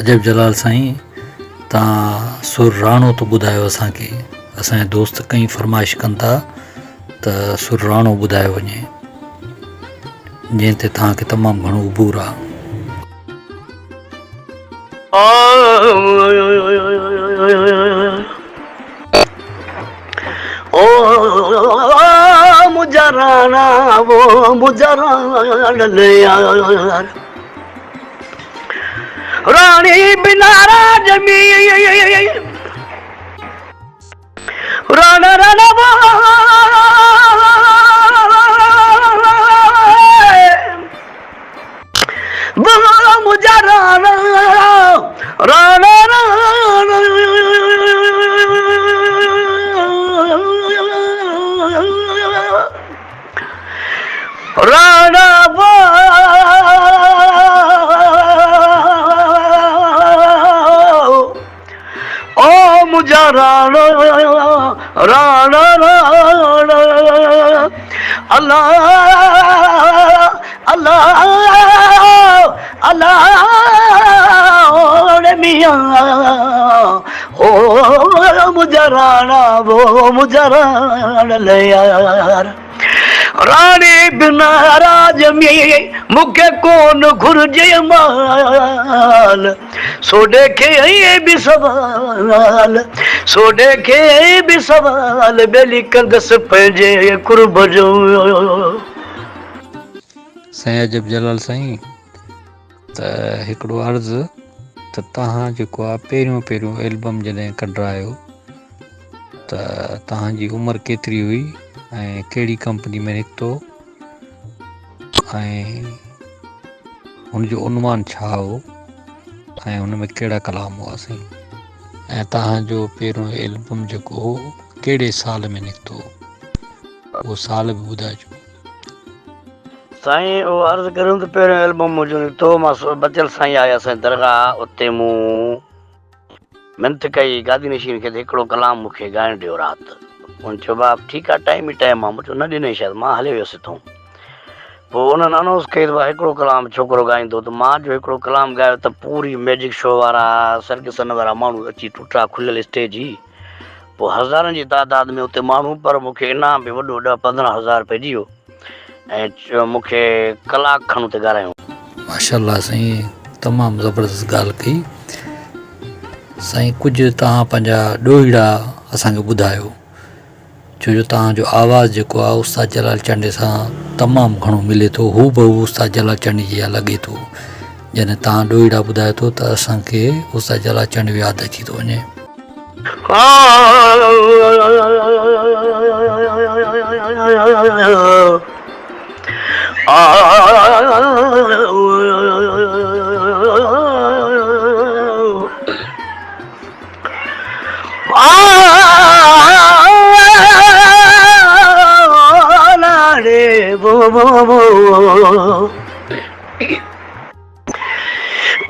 عجب جلال سائين تان سر راڻو ته ٻڌايو اسان کي اسان جا دوست ڪئين فرمائش ڪن ٿا ته سر راڻو ٻڌايو وڃي جنهن تي توهان کي تمام گهڻو عبور آ. او منهنجا راڻا او منهنجا راڻا يار راڻي بنا راڄ ۾ راڻا راڻا منهنجا راڻا راڻا راڻا راڻا او منهنجا راڻا راڻا راڻا الله الله الله ڙي ميان او منهنجا راڻا او منهنجا راڻا يار راڻي بنا راڄ ۾ مون کي ڪون گهرجي مال سوڍي کي ائين به سوال سوڍي کي ائين به سوال ٻيلي ڪندس پنهنجي قرب جو. سائين عجب جلال سائين ته هڪڙو عرض ته توهان جيڪو آ پهريون پهريون البم جڏهن ڪڍرايو ته توهان جي عمر ڪيتري هئي ۽ ڪهڙي ڪمپني ۾ نڪتو ۽ هن جو عنوان ڇا هو ۽ هن ۾ ڪهڙا ڪلام هئا سائين ۽ توهان جو پهريون البم جيڪو هو ڪهڙي سال ۾ نڪتو اهو سال به ٻڌائجو. سائين اهو عرض ڪريون ته پهريون البم منهنجو نڪتو مان بچل سائين آيا سائين درگاهه اتي مون منٿ ڪئي گادي نشين کي ته هڪڙو ڪلام مون کي ڳائڻ ڏيو رات. هن چيو باب ٺيڪ آ ٽائيم ئي ٽائيم آ. مون چيو نه ڏنئي شايد مان هليو ويس هتون. پوء انهن انائونس ڪئي ته ڀاء هڪڙو ڪلام ڇوڪرو ڳائيندو ته مان جو هڪڙو ڪلام ڳايو ته پوري ميجڪ شو وارا سرڪسن وارا ماڻهو اچي ٽٽا کليل اسٽيج هئي پوء هزارن جي تعداد ۾ اتي ماڻهو پر مون کي انعام به وڏو ڏهه 15 هزار پئجي ويو ۽ مون کي ڪلاڪ کن اتي ڳارايائون. ماشاءالله سائين تمام زبردست ڳالهه ڪئي سائين ڪجهه توهان پنهنجا ڏوهيڙا اسان کي ٻڌايو ڇو جو توهان جو آواز جيڪو آهي استاد جلال چانڊيي سان تمام گهڻو ملي ٿو هو بهو استاد جلال چانڊيي جي لڳي ٿو جڏهن توهان ڏوهيڙا ٻڌايو ٿو ته اسان کي استاد جلال چانڊيو ياد اچي ٿو وڃي.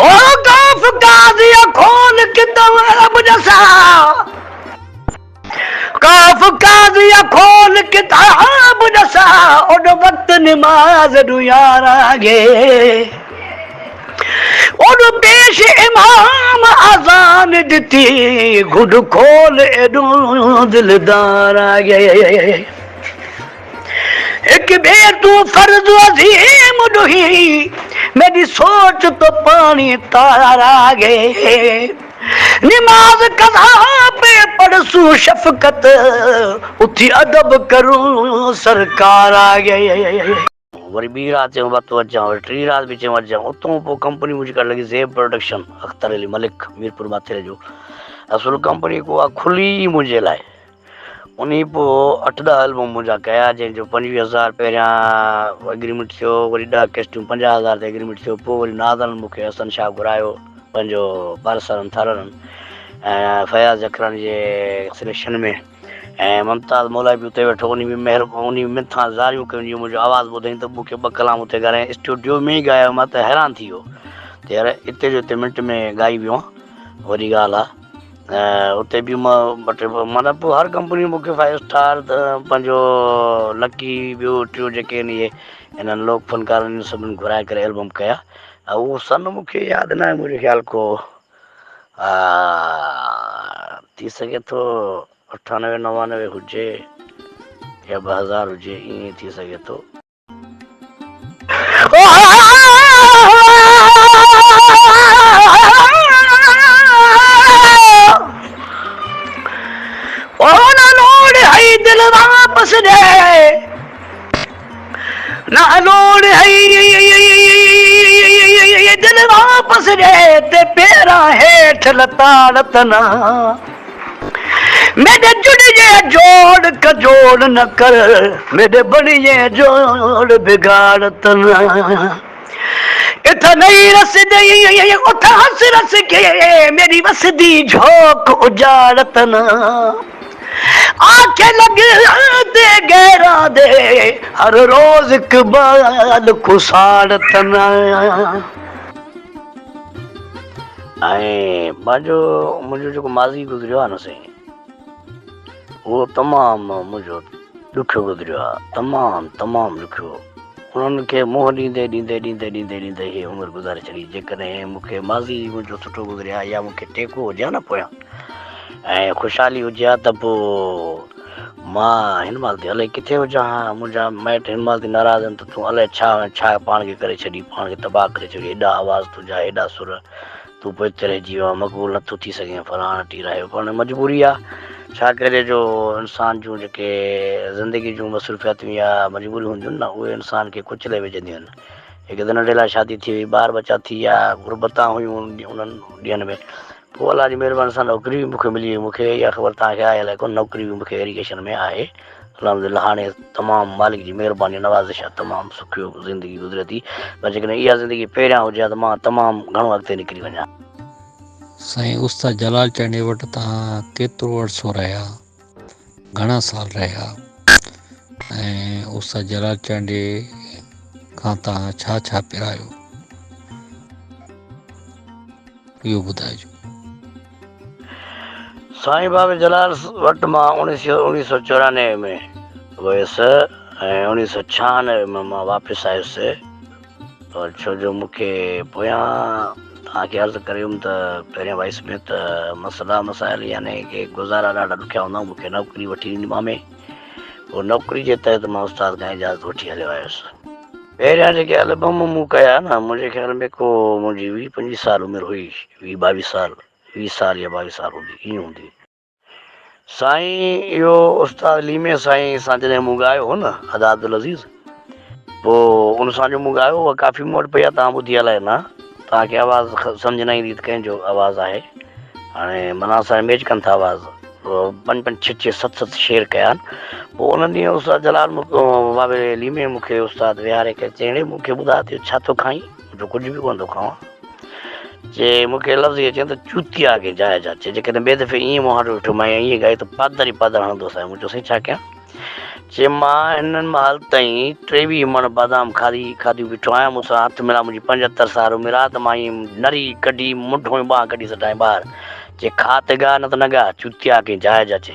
او قاف قاضي کول ڪتاب ڏسا قاف قاضي کول ڪتاب ڏسا اوڏو وقت نماز ڏو ياراگي اوڏو پيش امام اذان ڏتي گهڊ کول ايڏو دلدار آگي هڪ ٻئي تون فرض عظيم ڏوهي ميڏي سوچ تو پاڻي تار آگي نماز قضا پي پڙهسون شفقت اٿي ادب ڪرون سرڪار آگي. وري ٻي رات چيم وت اچان وري ٽي رات به چيم اچان اتون پوء ڪمپني منهنجي ڪرڻ لڳي زيب پروڊڪشن اختر علي ملڪ ميرپور ماٿيلي جو اصل ڪمپني ڪو آ کلي ئي منهنجي لاء انهي پوء اٺ ڏهه البم منهنجا ڪيا جنهن جو 25 هزار پهريان ايگريمينٽ ٿيو وري ڏهه ڪيسٽون 50 هزار تي ايگريمينٽ ٿيو پوء وري نازن مون کي حسن شاهه گهرايو پنهنجو پارسرن ٿرن ۽ فياض جکراڻي جي سليڪشن ۾ ۽ ممتاز مولائي به اتي ويٺو انهي به مهر انهي به منٿان زاريون ڪيون جيئن منهنجو آواز ٻڌائين ته مون کي ٻه ڪلام اتي ڳارايائين اسٽوڊيو ۾ ئي ڳايو مان ته حيران ٿي ويو ته يار اتي جو اتي منٽ ۾ ڳائي ويو آن وڏي ڳالهه آ اتي به مان ٻه ٽي معنيٰ پوء هر ڪمپني مون کي فائيو اسٽار پنهنجو لڪي ٻيو ٽيو جيڪي آهن اهي انهن لوڪ فنڪارن سڀني گهرائي ڪري البم ڪيا اهو سن مون کي ياد ناهي منهنجو خيال ڪو. ٿي سگهي ٿو اٺانوي نوانوي هجي يا 2000 هجي ائين ٿي سگهي ٿو. ميڏي جڙيي جوڙ ڪجوڙ نه ڪر، ميڏي بڻيي جوڙ بگاڙ ته نه. ات نئي رسدي ات هس رس کي، ميڏي وسدي جهوڪ اجاڙ ته نه. آکي لڳ تي غيران the, هر روز اقبال کساڙ ته نه. ۽ پنهنجو منهنجو جيڪو ماضي گذريو آهي نه سائين اهو تمام منهنجو ڏکيو گذريو آهي تمام تمام ڏکيو انهن کي منهن ڏيندي ڏيندي ڏيندي ڏيندي ڏيندي هي عمر گذاري ڇڏي جيڪڏهن مون کي ماضي منهنجو سٺو گذري ها يا مون کي ٽيڪو هجي ها نه پويان ۽ خوشحالي هجي ها ته پوء مان هن مهل تي الائي ڪٿي هجان ها منهنجا مائٽ هن مهل تي ناراض آهن ته تون الائي ڇا ڇا پاڻ کي ڪري ڇڏي پاڻ کي تباهه ڪري ڇڏي هيڏا آواز تنهنجا هيڏا سر تون پوئتي رهجي ويو آهين مقبول نٿو ٿي سگهين فلاڻا ٽيرايو پر هاڻي مجبوري آهي ڇا ڪجي جو انسان جون جيڪي زندگي جون مصروفياتون يا مجبوريون هونديون آهن نه اهي انسان کي ڪچلي وجهنديون آهن هڪ ته ننڍي لاء شادي ٿي وئي ٻار ٻچا ٿي ويا غربتان هيون انهن ڏينهن ۾ پوء الله جي مهرباني سان نوڪري به مون کي ملي وئي مون کي اها خبر توهان کي آهي الائي ڪونه نوڪري به مون کي ايريگيشن ۾ آهي الحمد لله هاڻي تمام مالڪ جي مهرباني نوازش آهي تمام سکيو زندگي گذري ٿي پر جيڪڏهن اها زندگي پهريان هجي ها ته مان تمام گهڻو اڳتي نڪري وڃان ها. سائين استاد جلال چانڊيي وٽ توهان ڪيترو عرصو رهيا گهڻا سال رهيا ۽ استاد جلال چانڊيي کان توهان ڇا ڇا پرايو؟ اهو ٻڌائجو. سائين بابي جلال وٽ مان اوڻيهه سو 94 ۾ ويس ۽ 1996 ۾ مان واپس آيس پر ڇو جو مون کي پويان توهان کي عرض ڪريم ته پهرين وائس ۾ ته مسئلا مسائل يعني ڪي گذارا ڏاڍا ڏکيا هوندا مون کي نوڪري وٺي ڏني مامي پوء نوڪري جي تحت مان استاد کان اجازت وٺي هليو آيس. پهريان جيڪي البم مون ڪيا نه منهنجي خيال ۾ ڪو منهنجي ويهه پنجويهه سال عمر هئي ويهه ٻاويهه سال ويهه سال يا ٻاويهه سال هوندي ائين هوندي. سائين اهو استاد ليمي سائين سان جڏهن مون ڳايو هو نه ادا عبدالعزيز پوء ان سان جو مون ڳايو اها ڪافي مون وٽ پئي آهي توهان ٻڌي الائي نه توهان کي آواز سمجهه نه ايندي ته ڪنهن جو آواز آهي هاڻي معنيٰ اسان ميچ ڪن ٿا آواز پنج پنج ڇهه ڇهه ست ست شعر ڪيا آهن پوء ان ڏينهن استاد جلال بابي ليمي مون کي استاد ويهاري ڪري چيائين ڙي مون کي ٻڌاء ته ڇا ٿو کائين مون چيو ڪجهه به ڪونه ٿو کاوان چي مون کي لفظ اهي چيائين ته چوتيا کي جاء جا چي جيڪڏهن ٻئي دفعي ائين مون آڏو ويٺو مان ائين ڳائي ته پادر ئي پادر هڻندوسانء مون چيو سائين ڇا ڪيان چي مان هن مهل تائين 23 مڻ بادام کاڌي کاڌيون بيٺو آهيان، مون سان هٿ ملا منهنجي 75 سال عمر آ ته مان ائين نري ڪڍي منڍو ۽ ٻانهن ڪڍي سٽانء ٻاهر. چي کاء ته ڳاء نه ته نه ڳاء، چوتيا ڪنهن جاء جا چي.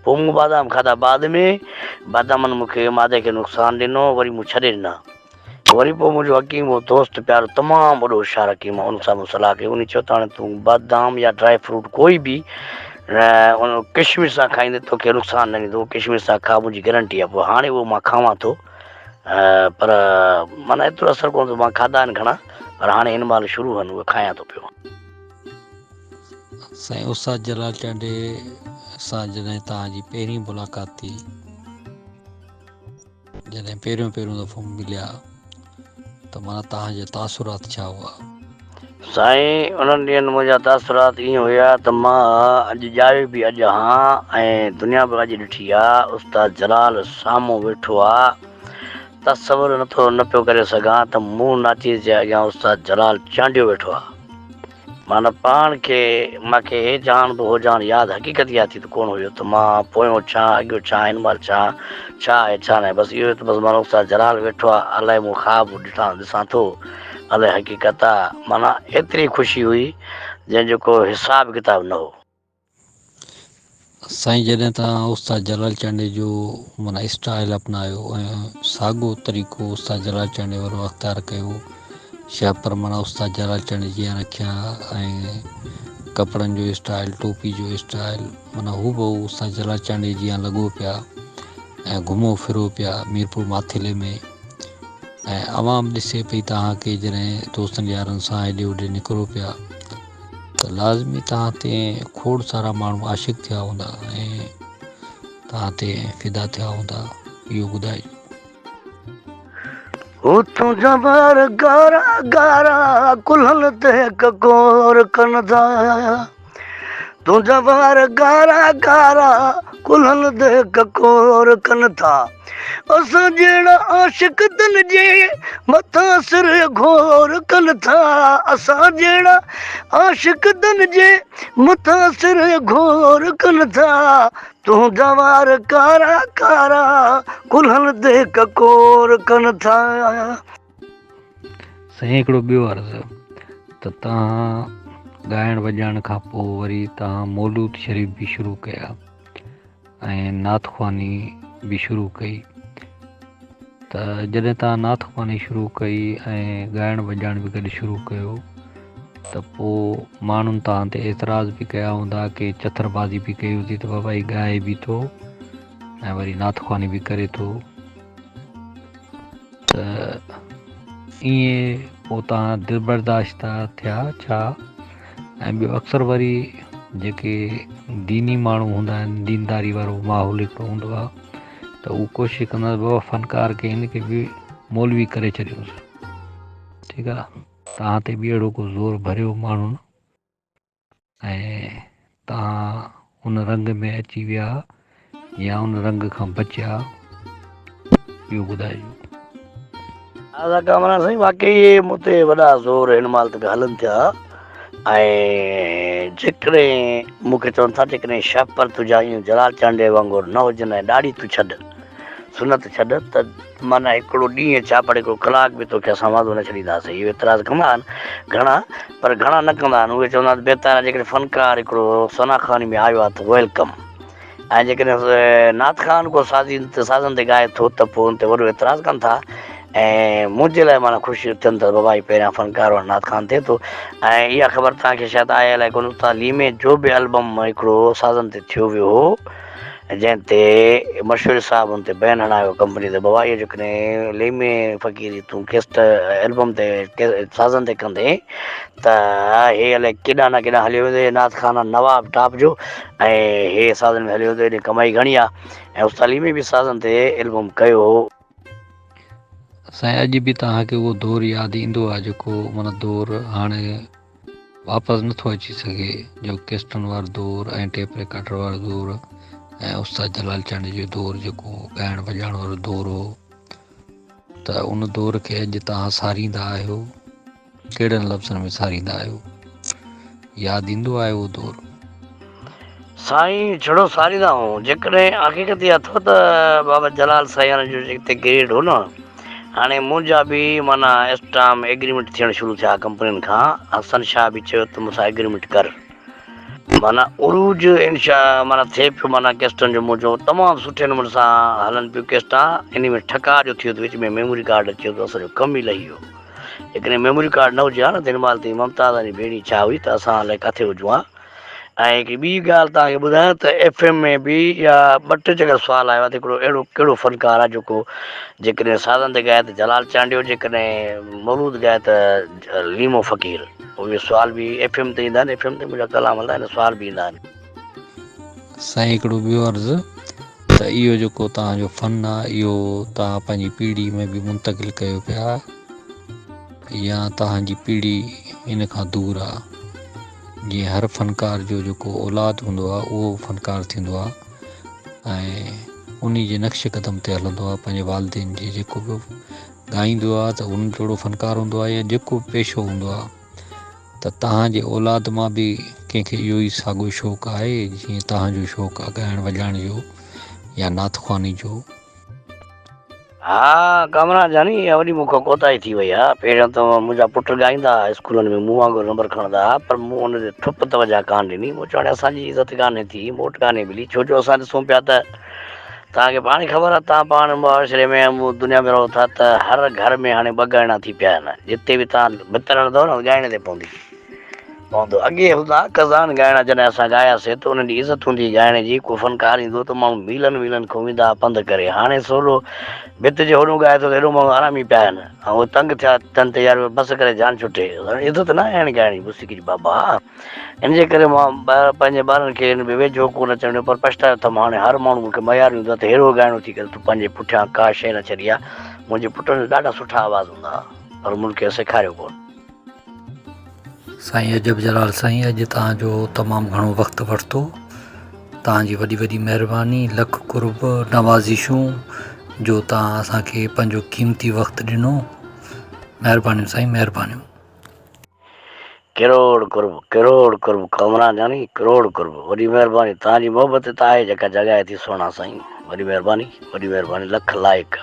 پوء مون بادام کاڌا بعد ۾ بادامن مون کي معدي کي نقصان ڏنو وري مون ڇڏي ڏنا. وري پوء منهنجو حڪيم هو دوست پيارو تمام وڏو هوشيار حڪيم آهي ان سان مون صلاح ڪئي انهي چيو ته هاڻي تون بادام يا ڊرائي فروٽ ڪوئي به ان ڪشمش سان کائيندي توکي نقصان نه ڏيندو ڪشمش سان کاء منهنجي گرنٽي آهي پوء هاڻي اهو مان کاوان ٿو پر معنيٰ ايترو اثر ڪونه ٿو مان کاڌا آهن گهڻا پر هاڻي هن مهل شروع آهن اهي کايان ٿو پيو. سائين استاد جلال چانڊيي سان جڏهن توهان جي پهرين ملاقات ٿي. جڏهن پهريون پهريون دفعو مليا ته معنيٰ توهان جا تاثرات ڇا هئا؟ سائين انهن ڏينهن منهنجا تاثرات ائين هيا ته مان اڄ ڄايو به اڄ هان ۽ دنيا به اڄ ڏٺي آ، استاد جلال سامهون ويٺو آ، تصور نٿو نه پيو ڪري سگهان ته مون ناچيز جي اڳيان استاد جلال چانڊيو ويٺو آ. معنيٰ پاڻ کي مان کي هي جهان به هو جهان ياد حقيقت اها ٿي ته ڪونه هيو ته مان پويون ڇا اڳيون ڇا هن مهل ڇا ڇا آهي ڇا ناهي بس اهو ته بس معنيٰ استاد جلال ويٺو آهي الائي مون خواب ڏٺا ڏسان ٿو الائي حقيقت آ معنيٰ ايتري خوشي هئي جنهن جو ڪو حساب ڪتاب نه هو. سائين جڏهن توهان استاد جلال چانڊيي جو معنيٰ اسٽائل اپنايو ۽ ساڳو طريقو استاد جلال چانڊيي وارو اختيار ڪيو شهپر معنيٰ استاد جلال چانڊيي جيان رکيا ۽ ڪپڙن جو اسٽائل ٽوپي جو اسٽائل معنيٰ هوبهو استاد جلال چانڊيي جيان لڳو پيا ۽ گهمو ڦرو پيا ميرپور ماٿيلي ۾ ۽ عوام ڏسي پئي توهان کي جڏهن دوستن يارن سان هيڏي هوڏي نڪرو پيا ته لازمي توهان تي کوڙ سارا ماڻهو عاشق ٿيا هوندا ۽ توهان تي فدا ٿيا هوندا اهو ٻڌائجو. هو تنهنجا وار ڳارا ڳارا ڪلهن تي ڪڪور ڪن ٿا تنهنجا وار ڳارا ڳارا ڪلهن تي ڪڪور ڪن ٿا اسان جهڙا عاشق تن جي مٿان سر گهور ڪن ٿا اسان جهڙا عاشق تن جي مٿان سر گهور ڪن ٿا تنهنجا وار ڪارا ڪارا ڪلهن تي ڪڪور ڪن ٿا. سائين هڪڙو ٻيو عرض ته توهان ڳائڻ وڄائڻ کان پوء وري توهان مولود شريف به شروع ڪيا ۽ نعت خواني به شروع ڪئي ته جڏهن توهان نعت خواني شروع ڪئي ۽ ڳائڻ وڄائڻ به گڏ شروع ڪيو ته پوء ماڻهن توهان تي اعتراض به ڪيا هوندا ڪي چٿر بازي به ڪئي هوندي ته بابا هي ڳائي به ٿو ۽ وري نعت خواني به ڪري ٿو ته ائين پوء توهان دل برداشته ٿيا ڇا ۽ ٻيو اڪثر وري جيڪي ديني ماڻهو هوندا آهن دينداري وارو ماحول هڪڙو هوندو آهي ته هو ڪوشش ڪندا ته بابا فنڪار کي هن کي به مولوي ڪري ڇڏيونس ٺيڪ آ توهان تي به اهڙو ڪو زور ڀريو ماڻهن ۽ توهان ان رنگ ۾ اچي ويا يا ان رنگ کان بچيا اهو ٻڌائجو. ادا ڪامران سائين واقعي مون تي وڏا زور هن مهل ته هلن ٿيا ۽ جيڪڏهن مون کي چون ٿا جيڪڏهن شهپر تنهنجا ائين جلال چانڊيي وانگر نه هجن ۽ ڏاڙهي تون ڇڏ سنت ڇڏ ته معنيٰ هڪڙو ڏينهن ڇا پر هڪڙو ڪلاڪ به توکي اسان واندو نه ڇڏينداسين اهو اعتراض ڪندا آهن گهڻا پر گهڻا نه ڪندا آهن اهي چوندا آهن بهتر آهي جيڪڏهن فنڪار هڪڙو ثنا خواني ۾ آيو آهي ته welcome ۽ جيڪڏهن نعت خوان ڪو سازين تي سازن تي ڳائي ٿو ته پوء ان تي وڏو اعتراض ڪن ٿا ۽ منهنجي لاء معنيٰ خوش ٿين ٿا بابا هي پهريان فنڪار هو نعت خوان ٿئي ٿو ۽ اها خبر توهان کي شايد آهي الائي ڪونه استاد ليمي جو به البم هڪڙو سازن تي ٿيو ويو هو جنهن تي مشوري صاحب ان تي بين هڻايو ڪمپني تي بابا اهو جيڪڏهن ليمي فقير جي تون ڪيسٽ البم تي سازن تي ڪندين ته هي الائي ڪيڏانهن نه ڪيڏانهن هليو ويندو هي نعت خوان آ نواب ٽاپ جو ۽ هي سازن ۾ هليو ويندو هيڏي ڪمائي گهڻي آ ۽ استاد ليمي به سازن تي البم ڪيو هو. سائين اڄ به توهان کي اهو دور ياد ايندو آ جيڪو معنيٰ دور هاڻي واپس نٿو اچي سگهي جو ڪيسٽن وارو دور ۽ ٽيپ رڪارڊر وارو دور ۽ استاد جلال چانڊيي جو دور جيڪو ڳائڻ وڄائڻ وارو دور هو ته ان دور کي اڄ توهان ساريندا آهيو ڪهڙن لفظن ۾ ساريندا آهيو ياد ايندو آهي اهو دور. سائين ڇڙو ساريندا آهيون جيڪڏهن حقيقت اها اٿو ته بابا جلال سائين جو جتي گريڊ هو نه هاڻي منهنجا به معنيٰ اسٽام ايگريمينٽ ٿيڻ شروع ٿيا ڪمپنين کان حسن شاهه به چيو ته مون سان ايگريمينٽ ڪر معنيٰ عروج انشاء معنيٰ ٿئي پيو معنيٰ ڪيسٽن جو منهنجو تمام سٺي نموني سان هلن پيون ڪيسٽان انهي ۾ ٺڪاء جو ٿيو ته وچ ۾ ميموري ڪارڊ اچي ويو ته اسان جو ڪم ئي لهي ويو جيڪڏهن ميموري ڪارڊ نه هجي ها نه ته هن مهل تائين ممتاز ۽ ڀيڻي ڇا هئي ته اسان الائي ڪاٿي هجون ها ۽ هڪڙي ٻي ڳالهه توهان کي ٻڌايان ته ايف ايم ۾ به يا ٻه ٽي جڳهه سوال آيو آهي ته هڪڙو اهڙو ڪهڙو فنڪار آهي جيڪو جيڪڏهن سازن تي ڳائي ته جلال چانڊيو جيڪڏهن مولود ڳائي ته ليمو فقير اهي سوال به ايف ايم تي ايندا آهن ايف ايم تي منهنجا ڪلام هلندا آهن سوال به ايندا آهن. سائين هڪڙو ٻيو عرض ته اهو جيڪو توهان جو فن آ اهو توهان پنهنجي پيڙهي ۾ به منتقل ڪيو پيا يا توهان جي پيڙهي ان کان دور آ جيئن هر فنڪار جو جيڪو اولاد هوندو آ اهو به فنڪار ٿيندو آ ۽ انهي جي نقش قدم تي هلندو آ پنهنجي والدين جي جيڪو به ڳائيندو آ ته ان جهڙو فنڪار هوندو آ يا جيڪو به پيشو هوندو آ ته توهان جي اولاد مان به ڪنهن کي اهو ئي ساڳيو شوق آهي جيئن توهان جو شوق آ ڳائڻ وڄائڻ جو يا نعت خواني جو. ها ڪامران جاني اها وڏي مون کان ڪوتاهي ٿي وئي آ. پهريان ته منهنجا پٽ ڳائيندا ها اسڪولن ۾ مون وانگر نمبر کڻندا ها پر مون ان تي ٺپ توجهه ڪانه ڏني. مون چيو هاڻي اسان جي عزت ڪانهي ٿي، موٽ ڪانهي ملي ڇو جو اسان ڏسون پيا ته توهان کي پاڻ ئي خبر آ توهان پاڻ معاشري ۾ دنيا ۾ رهو ٿا ته هر گهر ۾ هاڻي ٻه ڳائڻا ٿي پيا آهن جتي به توهان ڀتر هڻندؤ نه ڳائڻي تي پوندي. پوندو. اڳي هوندا ڪزان ڳائڻا جڏهن اسان ڳاياسي ته انهن جي عزت هوندي هئي ڳائڻي جي ڪو فنڪار ايندو ته ماڻهو ميلن ميلن کان ويندا ها پنڌ ڪري هاڻي سولو ڀت جي هوڏهون ڳائي ٿو ته هيڏو ماڻهو آرامي پيا آهن ۽ اهي تنگ ٿيا ٿين ته يار بس ڪري جان ڇٽي عزت ناهي هاڻي ڳائڻي جي موسيقي جي بابا ان جي ڪري مان پنهنجي ٻارن کي ان ويجهو ڪونه اچڻ ڏيو پر پڇتايو اٿم هاڻي هر ماڻهو مون کي ميار ڏيندو آهي ته ههڙو ڳائڻو ٿي ڪري تون پنهنجي پٺيان ڪا شيء نه ڇڏي آهي منهنجي پٽن جو ڏاڍا سٺا آواز هوندا ها پر مون کي سيکاريو ڪونه. سائين عجب جلال سائين اڄ توهان جو تمام گهڻو وقت ورتو توهان جي وڏي وڏي مهرباني لک قرب نوازشون جو توهان اسان کي پنهنجو قيمتي وقت ڏنو مهربانيون سائين مهربانيون. ڪروڙ قرب ڪروڙ قرب ڪامران جاني ڪروڙ قرب وڏي مهرباني توهان جي محبت ته آهي جيڪا جڳائي ٿي سهڻا سائين وڏي مهرباني وڏي مهرباني لک لائق.